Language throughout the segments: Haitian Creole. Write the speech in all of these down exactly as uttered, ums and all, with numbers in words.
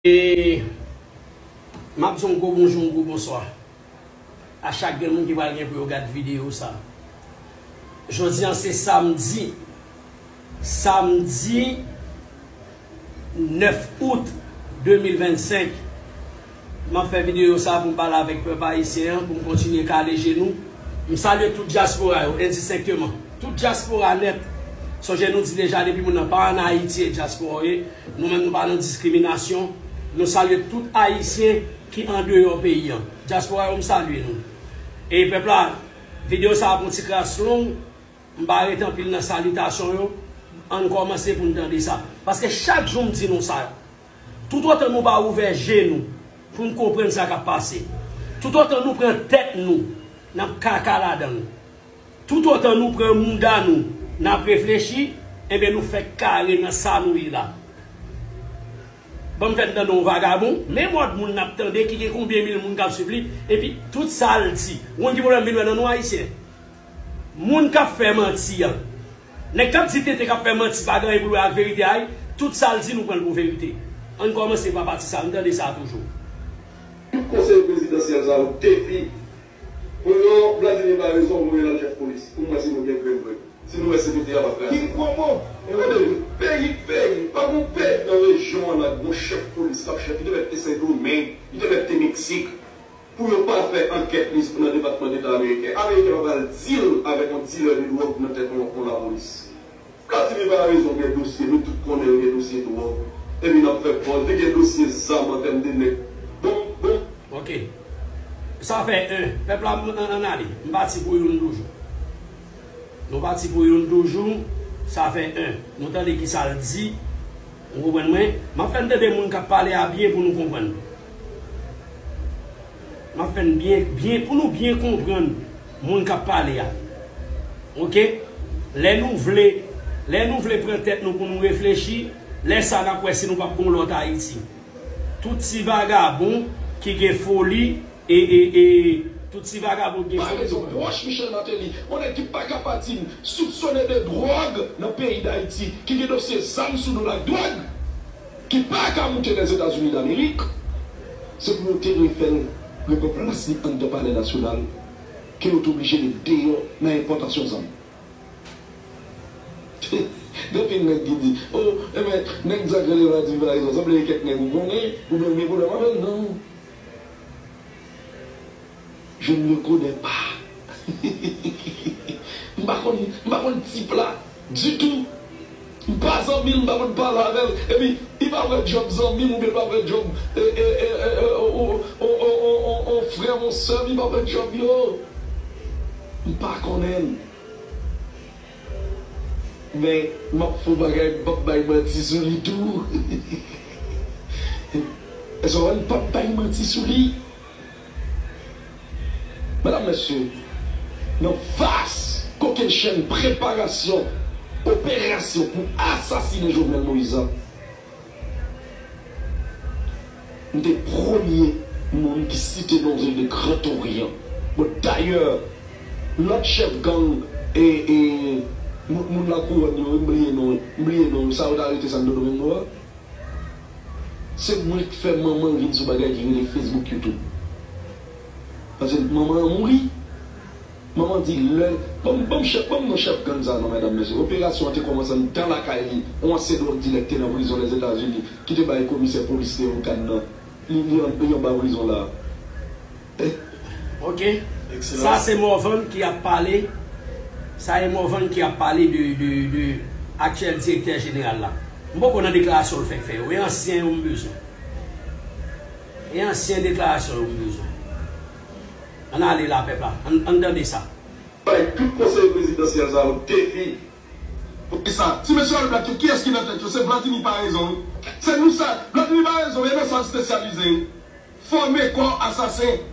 E m ap di yon gwo bonjou, yon gwo bonswa a chak grenn moun ki pral gen pou yo gad videyo sa. Jodi a se samdi, samdi nèf out de mil vennsenk. M ap fè videyo sa pou m pale avèk pèp ayisyen an, pou m kontinye kale je nou. M salye tout dyaspora yo, endistenkteman. Tout dyaspora nèt. Sonje nou di deja, depi moun nan pa ann Ayiti, e dyaspora w ye. Nou menm, nou pa nan diskriminasyon. Nou salye tout Ayisyen ki andeyò peyi an. Dyaspora yo, m salye nou. E pèp la, videyo sa ap yon ti kras long. M pa rete anpil nan salitasyon yo. Ann kòmanse pou n tande sa. Paske chak jou m di nou sa. Toutotan nou pa ouvè je nou pou n konprann sa k ap pase, toutotan nou pran tèt nou, n ap kaka ladan l. Toutotan nou pran mouda nou, n ap reflechi, enben nou fèk kare nan sa nou ye la. Ban m fè n tande yon vagabon, men mòd moun n ap tande ki gen konbyen mil moun k ap swiv li, epi tout sa l di. Ou konn ki pwoblèm m vin wè nan nou Ayisyen? Moun k ap fè manti an. Nèg k ap di tenten k ap fè manti pa gen anyen pou l wè ak verite a, wi. Tout sa l di, nou pran l pou verite. Ann kòmanse pa pati sa, ann tande sa toujou. Tout konsèy prezidansyèl sa yo depi Pou yon Vladimir Baraison voye l al chèf polis. Pou m wè si nou gen grenn vre. Si nou wè C P T a p ap kraze. King Kwomo. Tande, peyi k peyi, pa gon peyi nan rejyon an la k gon chèf polis k ap chèf. Li te mèt te Sendomeng, li te mèt te Meksik. Pou yo pa fè ankèt li nan Depatman Deta ameriken. Ameriken pa pral deal avèk yon dilè de dwòg nan tèt yon, yon lapolis. Vladimir Baraison gen dosye, nou tout konnen l gen dosye dwòg. Epi n ap fè pòz, li gen dosye zam an tèm de nèg. Bon, bon. Ok. Sa fè en. Pèp la, m, ann, ann ale. M pati pou youn toujou. Nou pati pou youn toujou. Sa fè en. Nou tande ki sa l di. Ou konprann mwen? M ap fè n tande moun k ap pale a byen pou nou konprann. M ap fè n byen, byen, pou nou byen konprann moun k ap pale a. Ok? Lè nou vle, lè nou vle pran tèt nou pou nou reflechi, lè sa a n ap wè si nou p ap gon lòt Ayiti. Tout ti vagabon ki gen foli, e, e, e, tout ti vagabon ki gen foli. Pale de pwòch Michel Martelly, yon nèg ki pa ka pa di m soupsone de dwòg nan peyi Dayiti, ki gen dosye zam sou do l ak dwòg, ki pa ka moute Lèzetazini Damerik, se pou yo te refè l, repran plas li anndan Palè Nasyonal, ke yo te oblije met deyò nan enpòtasyon zam. Gen anpil nèg ki di, o, enben, nèg sa k rele Vladimir Baraison, sanble gen kèk nèg ou konnen, oubyen ou gen pwoblèm avè l, non. Je ne le connais pas. M pa konn, m pa konn tip la ditou. M pa zanmi l, m pa konn pale avè l. Epi, li pa wè djòb zanmi m, oubyen li pa wè djòb, e, e, e, e, e, o, o, o, o, o, o, frè m, o sè m, li pa wè djòb yo. M pa konnen l. Men, m ap fè yon bagay, m p ap bay manti sou li tou. Èske w wè, m p ap bay manti sou li. Medam, mesye, nan vas kokennchenn preparasyon operasyon pou asasinen Jovenel Moïse an, m te premye moun ki site non de Grand Orient. Bon, dayè, lòt chèf gang e, e moun, moun Lakouwòn yo, m bliye non, m bliye non, sa yo t arete Santo Domingo a. Se mwen k fè manman l vin sou bagay ki rele Facebook, YouTube. Paske manman an mouri. Manman di lè, ban m, ban m chèf, ban m non chèf gang sa a non, medam, mesye. Operasyon an te kòmanse anndan lakay li, yon ansyen dwòg dilè k te nan prizon Lèzetazini, ki te bay komisè polis Leon Cannes nan, li, li an, li anba prizon la. Ok. Sa se Morvan ki ap pale. Sa e Morvan ki ap pale de, de, de aktyèl direktè jeneral la. M poko nan deklarasyon l fèk fè yo. E ansyen yo m bezwen. E ansyen deklarasyon yo m bezwen. Ann ale la, pèp la. Ann, ann tande sa. Bay tout konsèy prezidansyèl sa yo defi. Poukisa? Ti mesye All Black yo, kiyès ki nan tèt yo? Se Vladimir Paraison, wi. Se nou sa. Vladimir Paraison, e nan sa l espesyalize. Fòme kò asasen.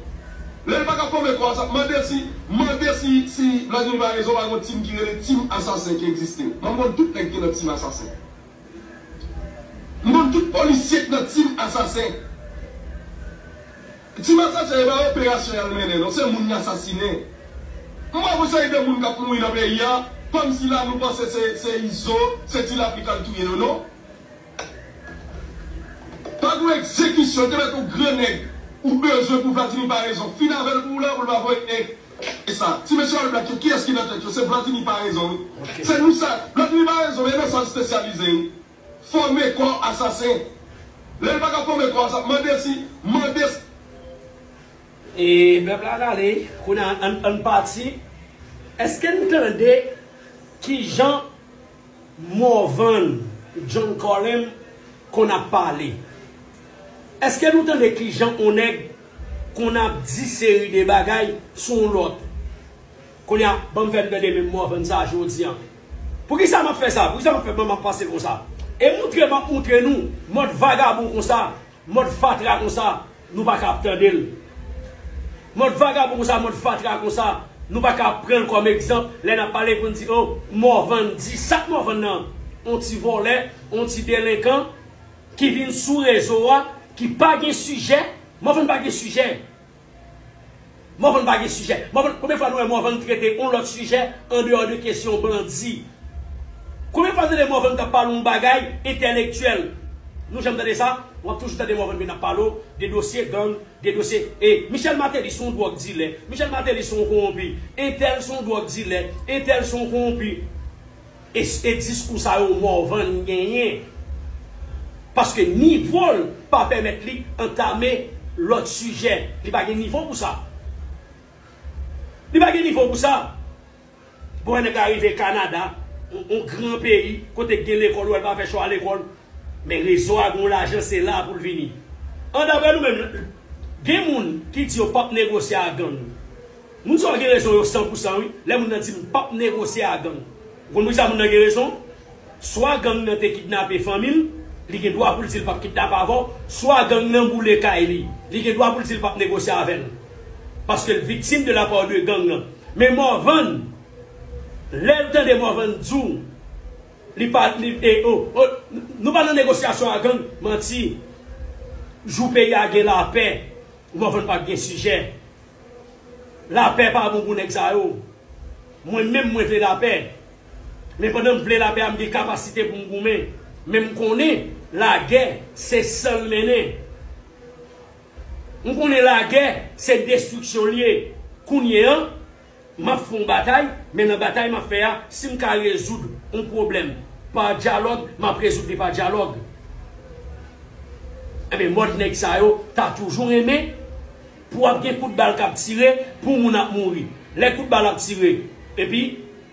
Lè l pa ka fòme kò asasen, mande si, mande si, si Vladimir Paraison pa gon tim ki rele tim asasen ki egziste. Mwen, m konn tout nèg ki nan tim asasen. M konn tout polisye k nan tim asasen. Tim asasen, e pa operasyon y al mennen, non, se moun y asasinen. M wè gon seri de moun k ap mouri nan peyi a, kòmsi la nou panse se, se Izo, se Ti Lapli k al touye yo, non. Pa Egzekisyon, te mèt yon gran nèg ou bezwen pou Vladimir Parezon fin avè l pou w la, pou l pa voye e, e sa. Ti mesye All Black yo, kiyès ki nan tèt yo? Se Vladimir Parezon, wi. Se nou sa. Vladimir Parezon, e nan sa l espesyalize, wi. Fòme kò asasen. Lè l pa ka fòme kò asasen, mande si, mande si. E pèp la rale, kounye a ann, ann pati. Èske n tande kijan Morvan John Colem konn ap pale? Èske nou tande kijan on nèg konn ap di seri de bagay sou on lòt? Kounye a, ban m fè n tande menm Morvan sa a jodi a. Poukisa m ap fè sa? Poukisa m ap fè, ban m ap pase konsa? E moutre m ap moutre nou, mòd vagabon konsa, mòd fatra konsa, nou pa ka ap tande l. Mòd vagabon konsa, mòd fatra konsa, nou pa ka ap pran l kòm egzanp lè n ap pale pou n di, o, Morvan di, sa k Morvan nan? On ti vòlè, on ti delenkan ki vin sou rezo a, ki pa gen sijè. Morvan pa gen sijè. Morvan pa gen sijè. Morvan, konbyen fwa nou wè Morvan trete on lòt sijè andeyò de kesyon bandi? Konbyen fwa nou tande Morvan t ap pale yon bagay entèlektyèl? Nou janm tande sa? W ap toujou tande Morvan vin ap pale w de dosye gang, de dosye. E Michel Martelly se yon dwòg dilè. Michel Martelly se yon kowonpi. Entèl se yon dwòg dilè. Entèl se yon kowonpi. E, e diskou sa yo Morvan genyen. Paske nivo l pa pèmèt li antame lòt sijè. Li pa gen nivo pou sa. Li pa gen nivo pou sa. Bon, nèg la rive Kanada, yon, yon gran peyi, kote k gen lekòl, ou wè l pa fè cho a lekòl. Men rezo a gen yon lajan, se la pou l vini. An, daprè nou menm, gen moun ki di yo p ap negosye a gang. Moun sa yo gen rezon yo san pou san, wi. Lè moun nan di m p ap negosye a gang. Ou konn poukisa moun nan gen rezon? Swa gang nan te kidnape fanmi l, li gen dwa pou l di l p ap kidnape avè w, swa gang nan boule kay li, li gen dwa pou l di l p ap negosye avè l. Paske l viktim de la part de gang nan. Men Morvan, lè l tande Morvan di w, li pa, li, e, o, o, nou pa nan negosyasyon a gang, manti. Jou peyi a gen lapè, Morvan p ap gen sijè. Lapè pa bon pou nèg sa yo. Mwen menm, mwen vle lapè. Men pandan m vle lapè a, m gen kapasite pou m goumen. Men m konnen lagè, se san l mennen. M konnen lagè, se destriksyon l ye. Kounye a, m ap fè yon batay, men nan batay m ap fè a, si m ka rezoud yon pwoblèm pa dyalòg, m ap rezoud li pa dyalòg. Enben, mòd nèg sa yo ta toujou renmen pou ap gen kout bal k ap tire, pou moun ap mouri. Lè kout bal ap tire, epi,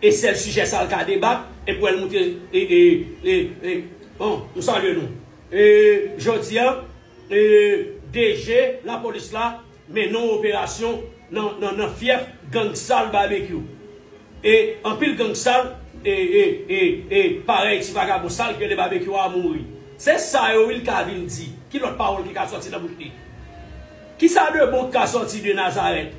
e sèl sijè sa l ka debat, epi w wè l moute, e, e, e, e, bon, m salye nou. E, jodi a, e, D G lapolis la mennen yon operasyon nan, nan, nan fyèf gang sal Babekyou. E anpil gang sal, e, e, e, e, parèy ti vagabon sal ki rele Babekyou a mouri. Se sa yo wi l ka vin di. Ki lòt pawòl ki ka sòti nan bouch li? Kisa de bon ki ka sòti de Nazarèt?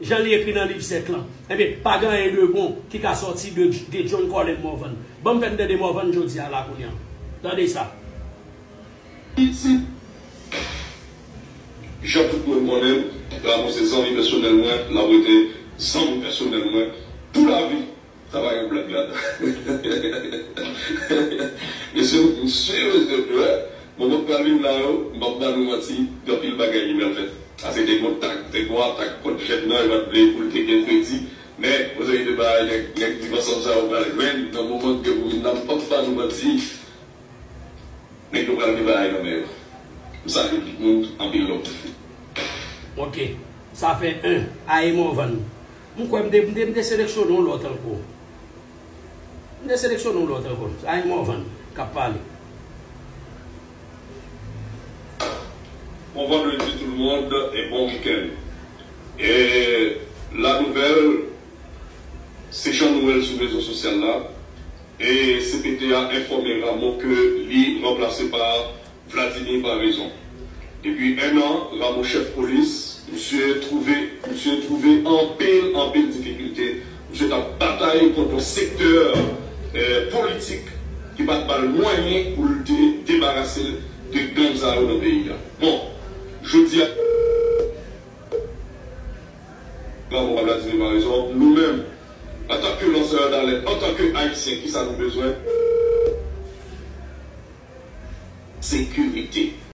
Jan li ekri nan liv sèt lan. Enben, pa gen anyen de bon ki ka sòti de, de John Colem Morvan. Ban m fè n tande Morvan jodi a la kounye a. Tande sa. Isit, jan tout moun konnen m, Rameau se zanmi pèsonèl mwen, l ap rete zanmi pèsonèl mwen pou lavi. Sa pa gen blag ladan. Mesye, m swiv mesye yo, moman k pral vin la yo, m p ap ba nou manti, gen anpil bagay ki pral fèt. Paske te gon tak, te gon atak kont jèn nan, yo pa t vle pou l te gen kredi. Men, mwen te bay nèg, nèg viv ansanm sa yo pral jwenn, nan moman k gen pou vin la, m p ap ba nou manti. Nèg yo pral gen bagay nan men yo. M salye tout moun, anpil love. Ok. Sa fè en. Aye Morvan. M kwè m te, m te, m te seleksyone yon lòt ankò. M te seleksyone yon lòt ankò. Aye Morvan k ap pale. Bon vendredi tout le monde et bon week-end. E la nouvèl, se jan nou wè l sou rezo sosyal la, e C P T a enfòme Rameau ke li ranplase pa Vladimir Paraison. Depi en an, Rameau chèf polis, misye twouve, misye twouve anpil, anpil difikilte. Misye t ap batay kont yon sektè, eh, politik ki pa t ba l mwayen pou l de-, debarase l de gang sa yo nan peyi a. Bon, jodi a, Rameau pa Vladimir Paraison, nou menm, antanke lansè d'alèt, antanke Ayisyen, kisa nou bezwen? Sekirite.